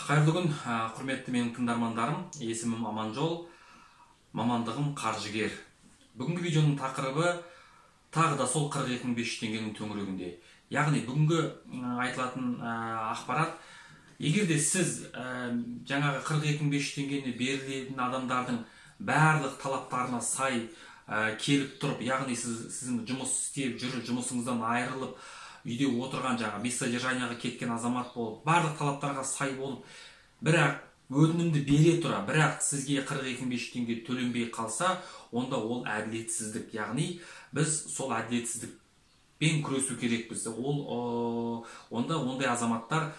Қайырлы күн, құрметті менің тыңдармандарым. Есімім Аманжол, мамандығым қаржыгер. Бүгінгі видеоның тақырыбы тағы да сол 42 500 теңгенің төңірегінде. Яғни бүгінгі айтылатын ақпарат, егер де сіз жаңағы 42 500 теңгені берілетін адамдардың барлық талаптарына сай келіп тұрып, яғни сіздің жұмыс істеп жүріп, жұмысыңыздан айырылып, үйде отырған, жаңағы без содержанияға кеткен азамат болып, барлық талаптарға сай болып, бірақ өтінімді бере тұра, бірақ сізге 42 500 теңге төленбей қалса, онда ол әділетсіздік. Яғни біз сол әділетсіздікпен күресу керекпіз. Ол онда ондай азаматтар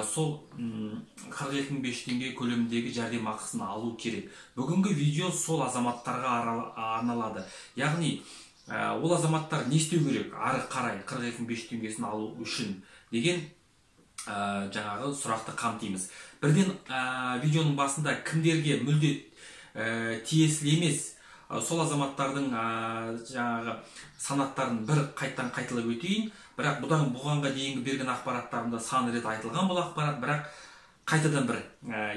сол 42 500 теңге көлеміндегі жәрдемақысын алу керек. Бүгінгі видео сол азаматтарға арналады. Яғни ол азаматтар не істеу керек ары қарай 42 500 теңгесін алу үшін деген жаңағы сұрақты қамтимыз. Бірден видеоның басында кімдерге мүлде тиесілі емес, сол азаматтардың жаңағы санаттарын бір қайттан қайталап өтейін. Бірақ бұдан бұғанға дейінгі берген ақпараттарымда сан рет айтылған бұл ақпарат, бірақ қайтадан бір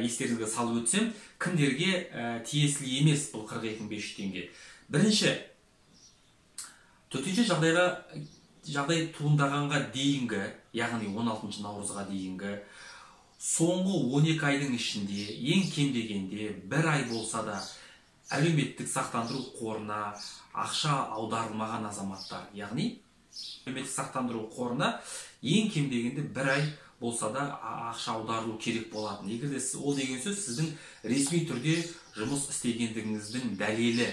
естеріңізге салып өтсем, кімдерге тиесілі емес бұл 42 500 теңге. Бірінші, төтенше жағдай туындағанға дейінгі, яғни 16 наурызға дейінгі соңғы 12 айдың ішінде ең кем дегенде бір ай болса да әлеуметтік сақтандыру қорына ақша аударылмаған азаматтар. Яғни әлеуметтік сақтандыру қорына ең кем дегенде бір ай болса да ақша аударылу керек болатын. Егер де ол деген сөз сіздің ресми түрде жұмыс істегендігіңіздің дәлелі.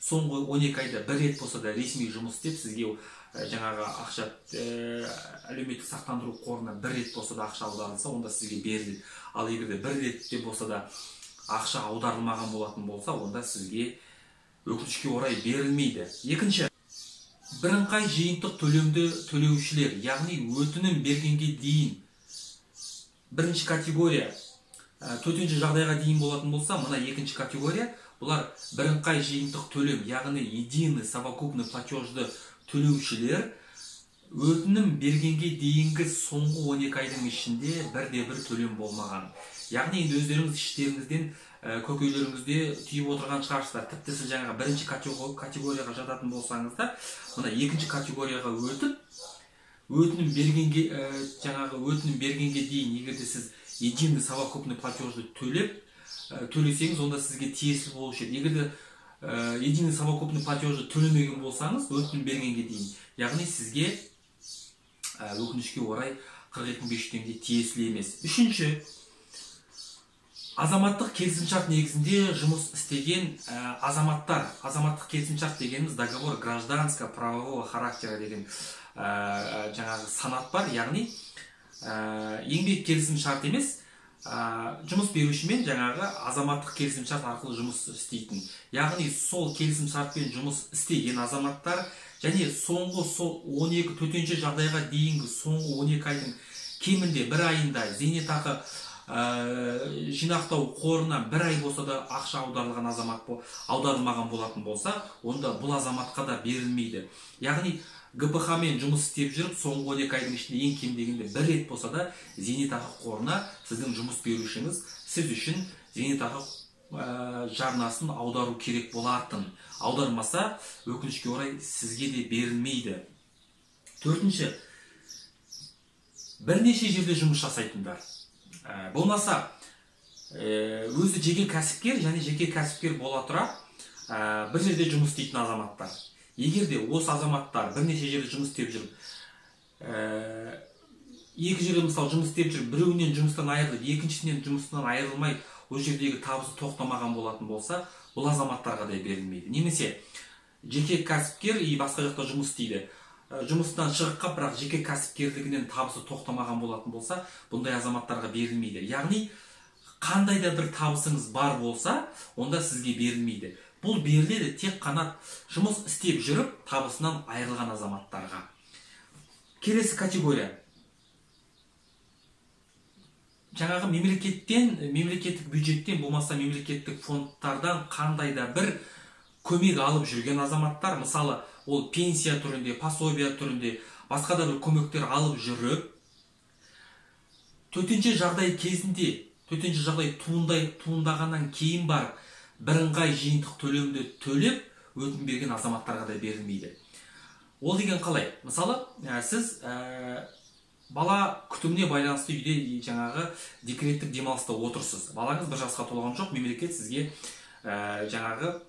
Соңғы 12 айда бір рет болса да ресми жұмыс істеп, сізге жаңағы ақша әлеуметтік сақтандыру қорына бір рет болса да ақша аударылса, онда сізге беріледі. Ал егер де бір рет те болса да ақша аударылмаған болатын болса, онда сізге, өкінішке орай, берілмейді. Екінші, бірыңғай жиынтық төлемді төлеушілер, яғни өтінім бергенге дейін бірінші категория төтенше жағдайға дейін болатын болса, мына екінші категория, бұлар бірыңғай жиынтық төлем, яғни единый совокупный платежды төлеушілер, өтінім бергенге дейінгі соңғы 12 айдың ішінде бірде бір төлем болмаған. Яғни енді өздеріңіз іштеріңізден, көкейлеріңізде түйіп отырған шығарсыздар. Тіпті сіз жаңағы бірінші категорияға жататын болсаңыз да, мына екінші категорияға өтіп, өтінім бергенге жаңағы өтінім бергенге дейін егер де сіз единый совокупный платежды төлеп төлесеңіз, онда сізге тиесілі болушы еді. Егер де единый совокупный платежды төлемеген болсаңыз өтінім бергенге дейін, яғни сізге, өкінішке орай, 42 500 теңге тиесілі емес. Үшінші, азаматтық келісімшарт негізінде жұмыс істеген азаматтар. Азаматтық келісімшарт дегеніміз договор гражданско правового характера деген жаңағы санат бар. Яғни еңбек келісімшарт емес, жұмыс берушімен жаңағы азаматтық келісімшарт арқылы жұмыс істейтін, яғни сол келісімшартпен жұмыс істеген азаматтар және соңғы сол 12 төтенше жағдайға дейінгі соңғы 12 айдың кемінде бір айында зейнетақы жинақтау қорына бір ай болса да ақша аударылған азамат аударылмаған болатын болса, онда бұл азаматқа да берілмейді. Яғни ГПХ мен жұмыс істеп жүріп, соңғы 12 айдың ішінде ең кем дегенде бір рет болса да зейнетақы қорына сіздің жұмыс берушіңіз сіз үшін зейнетақы жарнасын аудару керек болатын. Аудармаса, өкінішке орай, сізге де берілмейді. Төртінші, бірнеше жерде жұмыс жасайтындар, болмаса өзі жеке кәсіпкер және жеке кәсіпкер бола тұра бір жерде жұмыс істейтін азаматтар. Егер де осы азаматтар бірнеше жерде жұмыс істеп жүріп, екі жерде, мысалы, жұмыс істеп жүріп, біреуінен жұмыстан айырылып, екіншісінен жұмыстан айырылмай, ол жердегі табысы тоқтамаған болатын болса, бұл азаматтарға да берілмейді. Немесе жеке кәсіпкер и басқа жақта жұмыс істейді, жұмыстан шығып қалып, бірақ жеке кәсіпкерлігінен табысы тоқтамаған болатын болса, бұндай азаматтарға берілмейді. Яғни қандай да бір табысыңыз бар болса, онда сізге берілмейді. Бұл беріледі тек қана жұмыс істеп жүріп табысынан айырылған азаматтарға. Келесі категория, жаңағы мемлекеттен, мемлекеттік бюджеттен болмаса мемлекеттік фондтардан қандай да бір көмек алып жүрген азаматтар. Мысалы, ол пенсия түрінде, пособия түрінде, басқа да бір көмектер алып жүріп, төтенше жағдай кезінде Төтенше жағдай туындағаннан кейін барып бірыңғай жиынтық төлемді төлеп өтінім берген азаматтарға да берілмейді. Ол деген қалай? Мысалы, сіз бала күтіміне байланысты үйде жаңағы декреттік демалыста отырсыз. Балаңыз 1 жасқа толған жоқ, мемлекет сізге жаңағы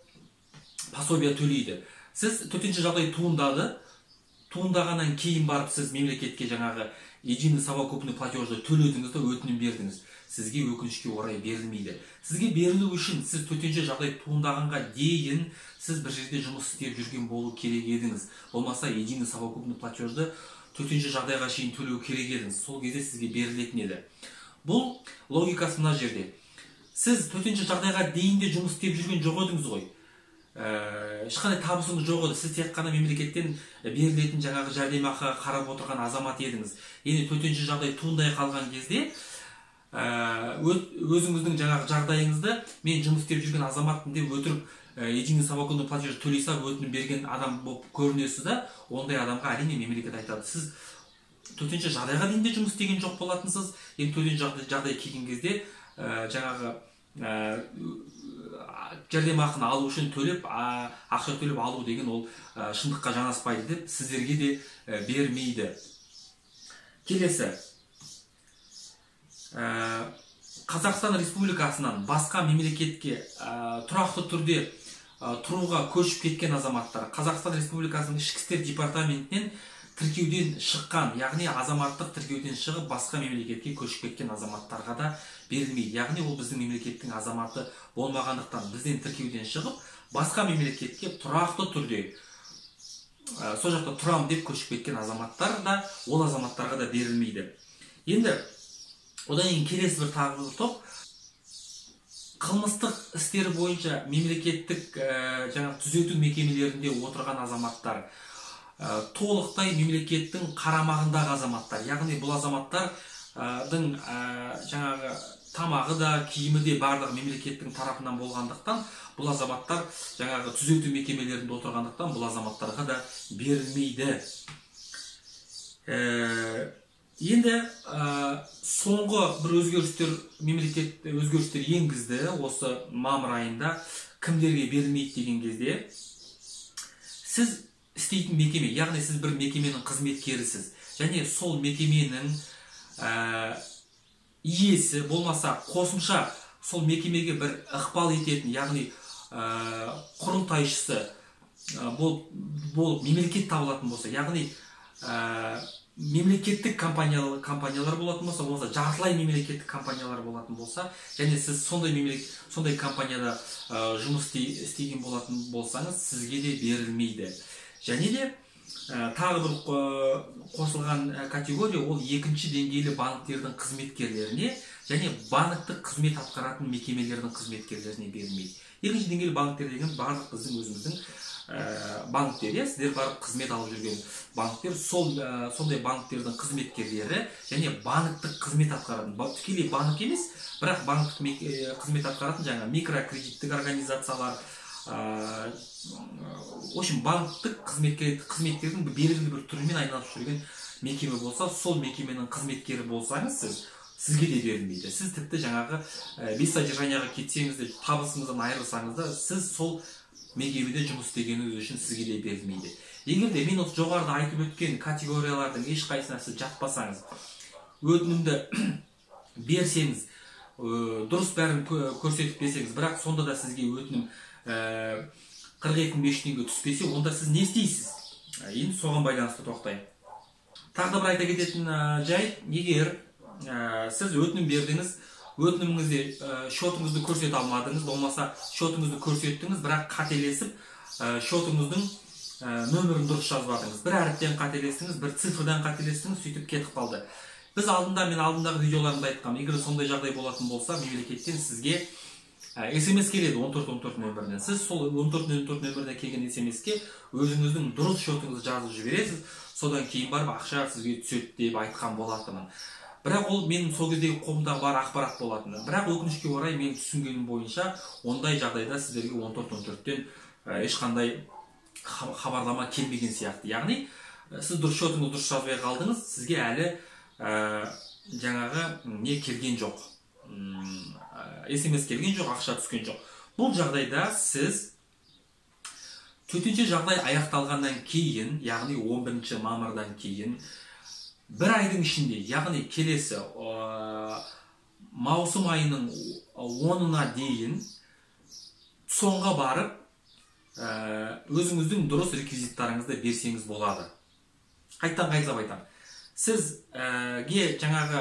пособие төлейді. Сіз төтенше жағдай туындады, туындағаннан кейін барып сіз мемлекетке жаңағы единый совокупный платежді төледіңіз де өтінім бердіңіз. Сізге өкінішке орай берілмейді. Сізге берілу үшін сіз төтенше жағдай туындағанға дейін сіз бір жерде жұмыс істеп жүрген болу керек едіңіз. Болмаса единый совокупный платежді төтенше жағдайға шейін төлеу керек едіңіз. Сол кезде сізге берілетін еді. Бұл логикасы мына жерде. Сіз төтенше жағдайға дейін де жұмыс істеп жүрген жоқ едіңіз ғой. Ешқандай табысыңыз жоқ еді. Сіз тек қана мемлекеттен берілетін жаңағы жәрдемақыға қарап отырған азамат едіңіз. Енді төтенше жағдай туындай қалған кезде өзіңіздің жаңағы жағдайыңызды мен жұмыс істеп жүрген азаматпын деп өтірік единый совокупный платеж төлей салып өтінім берген адам болып көрінесіз да, ондай адамға әрине мемлекет айтады: сіз төтенше жағдайға дейін де жұмыс істеген жоқ болатынсыз, енді төтенше жағдай келген кезде жаңағы жәрдемақыны алу үшін төлеп, ақша төлеп алу деген ол шындыққа жанаспайды деп сіздерге де бермейді. Келесі, Қазақстан Республикасынан басқа мемлекетке тұрақты түрде тұруға көшіп кеткен азаматтар Қазақстан Республикасының Ішкі істер департаментінен тіркеуден шыққан, яғни азаматтық тіркеуден шығып басқа мемлекетке көшіп кеткен азаматтарға да берілмейді. Яғни ол біздің мемлекеттің азаматы болмағандықтан бізден тіркеуден шығып басқа мемлекетке тұрақты түрде сол жақта тұрам деп көшіп кеткен азаматтар да, ол азаматтарға да берілмейді. Енді одан кейін келесі бір тағы бір топ, қылмыстық істер бойынша мемлекеттік жаңағы түзету мекемелерінде отырған азаматтар, толықтай мемлекеттің қарамағындағы азаматтар, яғни бұл азаматтардың жаңағы тамағы да, киімі де барлығы мемлекеттің тарапынан болғандықтан, бұл азаматтар жаңағы түзету мекемелерінде отырғандықтан бұл азаматтарға да берілмейді. Енді соңғы бір өзгерістер, мемлекет өзгерістер енгізді осы мамыр айында. Кімдерге берілмейді деген кезде, сіз істейтін мекеме, яғни сіз бір мекеменің қызметкерісіз және сол мекеменің иесі болмаса қосымша сол мекемеге бір ықпал ететін, яғни құрылтайшысы болып мемлекет табылатын болса, яғни мемлекеттік компаниялар болатын болса, болмаса жартылай мемлекеттік компаниялар болатын болса, және сіз сондай компанияда жұмыс істеген болатын болсаңыз, сізге де берілмейді. Және де тағы бір қосылған категория, ол екінші деңгейлі банктердің қызметкерлеріне және банктік қызмет атқаратын мекемелердің қызметкерлеріне берілмейді. Екінші деңгейлі банктер деген барлық біздің өзіміздің банктер, иә, сіздер барып қызмет алып жүрген банктер, сондай банктердің қызметкерлері және банктік қызмет атқаратын, тікелей банк емес, бірақ банктік қызмет атқаратын жаңа микрокредиттік организациялар, в общем, банктік қызметтердің белгілі бір түрімен айналысып жүрген мекеме болса, сол мекеменің қызметкері болсаңыз, сізге де берілмейді. Сіз тіпті жаңағы без содержанияға кетсеңіз де, табысыңыздан айырылсаңыз да, сіз сол мекемеде жұмыс істегеніңіз үшін сізге де берілмейді. Егер де мен осы жоғарыда айтып өткен категориялардың ешқайсысына сіз жатпасаңыз, өтінімді берсеңіз, дұрыс бәрін көрсетіп берсеңіз, бірақ сонда да сізге өтінім 42 500 теңге түспесе, онда сіз не істейсіз? Енді соған байланысты тоқтайын. Тағы да бір айта кететін жайт, егер сіз өтінім бердіңіз, өтініміңізде счетыңызды көрсете алмадыңыз, болмаса счетыңызды көрсеттіңіз, бірақ қателесіп счетыңыздың нөмірін дұрыс жазбадыңыз, бір әріптен қателестіңіз, бір цифрдан қателестіңіз, сөйтіп кетіп қалды. Біз алдында, мен алдындағы видеоларымда айтқанмын, егер сондай жағдай болатын болса, мемлекеттен сізге СМС келеді 1414 нөмірінен. Сіз сол 1414 нөміріне келген СМС-ке өзіңіздің дұрыс счетыңызды жазып жібересіз, содан кейін барып ақша сізге түседі деп айтқан болатынмын. Бірақ ол менің сол кездегі қолымдағы бар ақпарат болатын. Бірақ өкінішке орай мен түсінгенім бойынша ондай жағдайда сіздерге 1414-тен ешқандай хабарлама келмеген сияқты. Яғни сіз дұрыс счетыңызды дұрыс жазбай қалдыңыз, сізге әлі жаңағы не келген жоқ. СМС келген жоқ, ақша түскен жоқ. Бұл жағдайда сіз төтенше жағдай аяқталғаннан кейін, яғни 11 мамырдан кейін бір айдың ішінде, яғни келесі маусым айының 10-ына дейін ЦОНға барып, өзіңіздің дұрыс реквизиттарыңызды берсеңіз болады. Қайтадан қайталап айтамын. Сізге жаңағы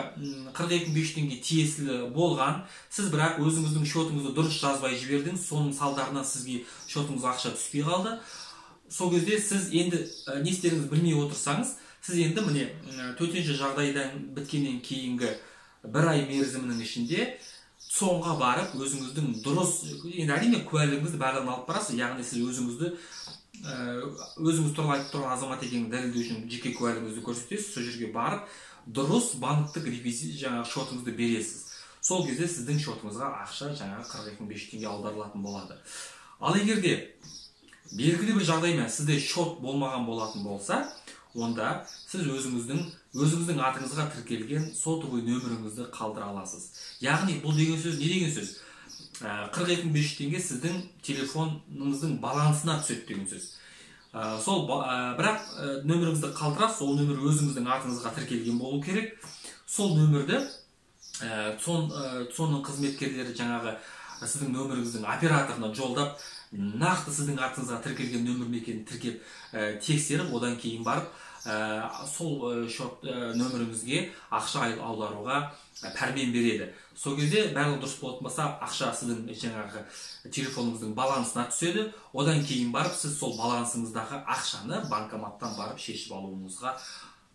42 500 теңге тиесілі болған, сіз бірақ өзіңіздің счетыңызды дұрыс жазбай жібердіңіз, соның салдарынан сізге счетыңызға ақша түспей қалды. Сол кезде сіз енді не істеріңізді білмей отырсаңыз, сіз енді міне төтенше жағдайдан біткеннен кейінгі бір ай мерзімінің ішінде ЦОНға барып өзіңіздің дұрыс, енді әрине куәлігіңізді барлығын алып барасыз, яғни сіз өзіңізді өзіңіз туралы айтып тұрған азамат екенін дәлелдеу үшін жеке куәлігіңізді көрсетесіз. Сол жерге барып дұрыс банктік реквизит жаңағы счетыңызды бересіз. Сол кезде сіздің счетыңызға ақша жаңағы 42 500 теңге аударылатын болады. Ал егер де белгілі бір жағдаймен сізде счет болмаған болатын болса, онда сіз өзіңіздің атыңызға тіркелген сотовый нөміріңізді қалдыра аласыз. Яғни бұл деген сөз не деген сөз? 42 500 теңге сіздің телефоныңыздың балансына түседі деген сөз. Сол бірақ нөміріңізді қалдырасыз, ол нөмір өзіңіздің атыңызға тіркелген болу керек. Сол нөмірді ЦОНның қызметкерлері жаңағы сіздің нөміріңіздің операторына жолдап, нақты сіздің атыңызға тіркелген нөмір ме екенін тіркеп, тексеріп, одан кейін барып сол счет нөміріңізге ақша аударуға пәрмен береді. Сол кезде барлығы дұрыс болатын болса, ақша сіздің жаңағы телефоныңыздың балансына түседі. Одан кейін барып сіз сол балансыңыздағы ақшаны банкоматтан барып шешіп алуыңызға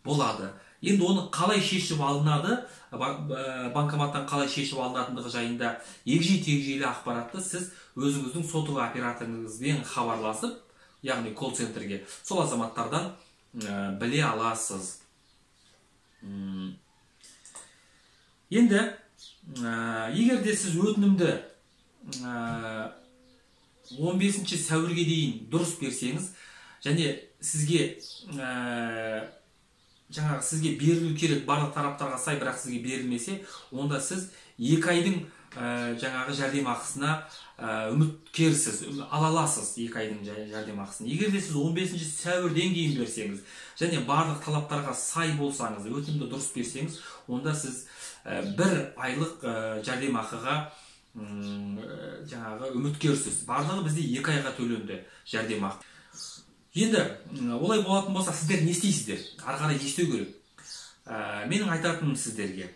болады. Енді оны қалай шешіп алынады, банкоматтан қалай шешіп алынатындығы жайында егжей тегжейлі ақпаратты сіз өзіңіздің сотовый операторыңызбен хабарласып, яғни колл-центрге, сол азаматтардан біле аласыз. Енді егер де сіз өтінімді 15 сәуірге дейін дұрыс берсеңіз және сізге жаңағы сізге берілу керек барлық тараптарға сай, бірақ сізге берілмесе, онда сіз 2 айдың жаңағы жәрдемақысына үміткерсіз, ала аласыз 2 айдың жәрдемақысын. Егер де сіз 15 сәуірден кейін берсеңіз және барлық талаптарға сай болсаңыз, өтінімді дұрыс берсеңіз, онда сіз бір айлық жәрдемақыға жаңағы үміткерсіз. Барлығы бізде 2 айға төленді жәрдемақы. Енді олай болатын болса, сіздер не істейсіздер, ары қарай не істеу керек? Менің айтатыным сіздерге,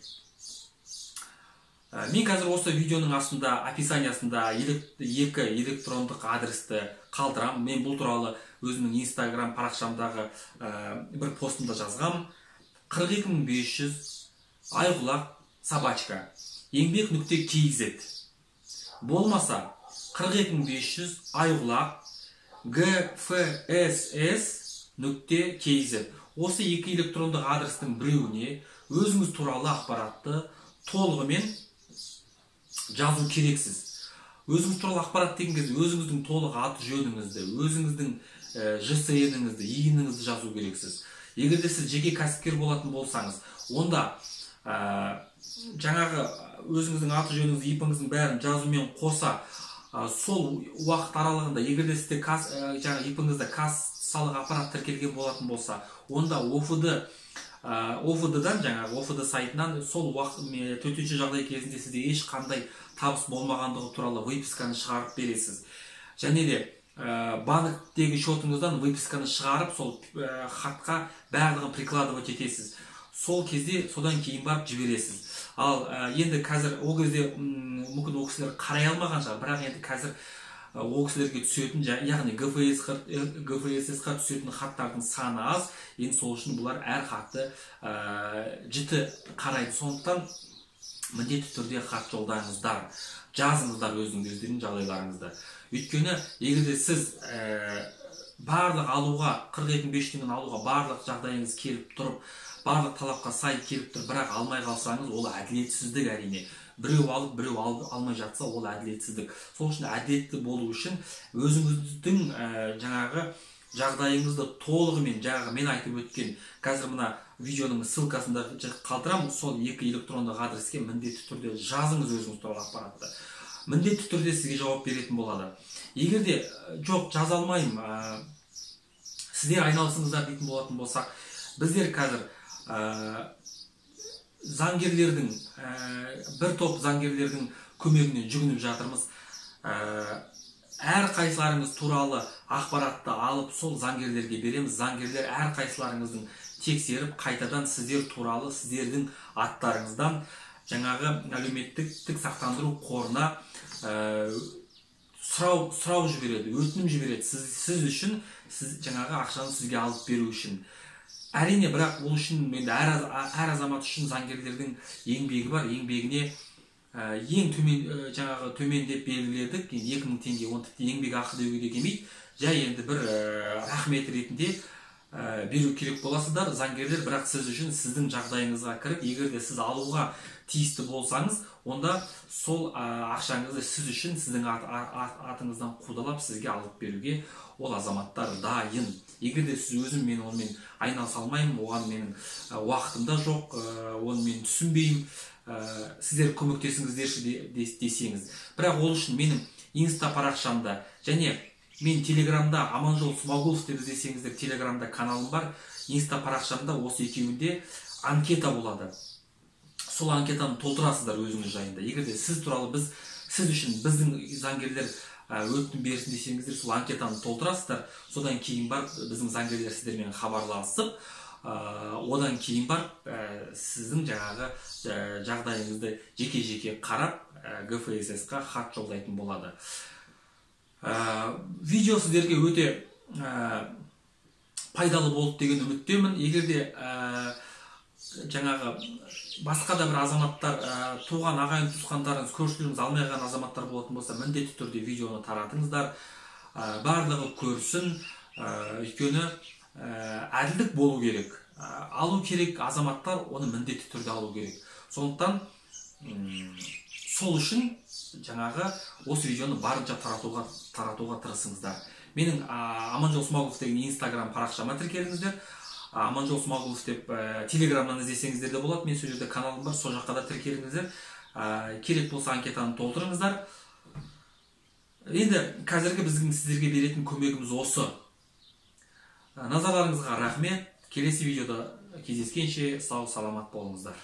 мен қазір осы видеоның астында, описаниясында екі электрондық адресті қалдырамын. Мен бұл туралы өзімнің Инстаграм парақшамдағы бір постымда жазғам. 42500 айқұлақ@еңбек.kz болмаса 42500 айқұлақ@gfss.kz. Осы екі электрондық адрестің біреуіне өзіңіз туралы ақпаратты толығымен жазу керексіз. Өзіңіз туралы ақпарат деген кезде өзіңіздің толық аты жөніңізді, өзіңіздің ЖСН-іңізді, ИИН-іңізді жазу керексіз. Егер де сіз жеке кәсіпкер болатын болсаңыз, онда жаңағы өзіңіздің аты жөніңізді, ИП-іңіздің бәрін жазумен қоса, сол уақыт аралығында егер де сізде жаңағы ИП-іңізде кассалық аппарат тіркелген болатын болса, онда ОФД-дан, жаңағы ОФД сайтынан сол уақыт төтенше жағдай кезінде сізде ешқандай табыс болмағандығы туралы выписканы шығарып бересіз. Және де банктегі счетыңыздан выписканы шығарып, сол хатқа барлығын прикладывать етесіз. Сол кезде, содан кейін барып жібересіз. Ал енді қазір, ол кезде мүмкін ол кісілер қарай алмаған шығар, бірақ енді қазір ол кісілерге түсетін, яғни ГФСС қа түсетін хаттардың саны аз. Енді сол үшін бұлар әр хатты жіті қарайды. Сондықтан міндетті түрде хат жолдаңыздар, жазыңыздар өздеріңіздің жағдайларыңызды. Өйткені егер де сіз барлық алуға, 42 500 теңгені алуға барлық жағдайыңыз келіп тұрып, барлық талапқа сай келіп тұр, бірақ алмай қалсаңыз, ол әділетсіздік. Әрине, біреу алып, біреу алмай жатса, ол әділетсіздік. Сол үшін әділетті болу үшін өзіңіздің жаңағы жағдайыңызды толығымен, жаңағы мен айтып өткен қазір мына видеоның ссылкасын да қалдырамын. Сол екі электрондық адреске міндетті түрде жазыңыз өзіңіз туралы ақпаратты. Міндетті түрде сізге жауап беретін болады. Егер де жоқ, жаза алмаймын, сіздер айналысыңыздар дейтін болатын болсақ, біздер қазір заңгерлердің, бір топ заңгерлердің көмегіне жүгініп жатырмыз. Әр қайсыларыңыз туралы ақпаратты алып, сол заңгерлерге береміз. Заңгерлер әр қайсыларыңыздың тексеріп, қайтадан сіздер туралы, сіздердің аттарыңыздан жаңағы әлеуметтік сақтандыру қорына сұрау жібереді, өтінім жібереді. Сіз үшін, сіз жаңағы ақшаны сізге алып беру үшін. Әрине, бірақ ол үшін енді әр азамат үшін заңгерлердің еңбегі бар. Еңбегіне ең төмен, жаңағы төмен деп белгіледік, 2000 теңге, оны тіпті еңбек ақы деуге де келмейді. Жай енді бір рахмет ретінде беру керек боласыздар заңгерлер, бірақ сіз үшін, сіздің жағдайыңызға кіріп, егер де сіз алуға тиісті болсаңыз, онда сол ақшаңызды сіз үшін, сіздің атыңыздан қудалап сізге алып беруге ол азаматтар дайын. Егер де сіз өзім мен онымен айналыса алмаймын, оған менің уақытым да жоқ, оны мен түсінбеймін, сіздер көмектесіңіздерші десеңіз. Бірақ ол үшін менің инста парақшамда және мен телеграмда Аманжол Смағұлов деп іздесеңіздер, телеграмда каналым бар, инста парақшамда осы екеуінде анкета болады. Сол анкетаны толтырасыздар өзіңіз жайында. Егер де сіз туралы біз, сіз үшін біздің заңгерлер өтінім берсін десеңіздер, сол анкетаны толтырасыздар. Содан кейін барып біздің заңгерлер сіздермен хабарласып, одан кейін барып сіздің жаңағы жағдайыңызды жеке-жеке қарап, ГФСС-қа хат жолдайтын болады. Видео сіздерге өте пайдалы болды деген үміттемін. Егер де жаңағы басқа да бір азаматтар, туған ағайын туысқандарыңыз, көршілеріңіз алмай қалған азаматтар болатын болса, міндетті түрде видеоны таратыңыздар. Барлығы көрсін. Өйткені әділдік болу керек. Алу керек азаматтар оны міндетті түрде алу керек. Сондықтан сол үшін жаңағы осы видеоны барынша таратуға тырысыңыздар. Менің Аманжол Смағұлов деген Инстаграм парақшама тіркеліңіздер. Аманжол Смағұлов деп Телеграмнан іздесеңіздер де болады. Мен сол жерде каналым бар, сол жаққа да тіркеліңіздер. Керек болса анкетаны толтырыңыздар. Енді қазіргі біздің сіздерге беретін көмегіміз осы. Назарларыңызға рахмет. Келесі видеода кездескенше сау саламат болыңыздар.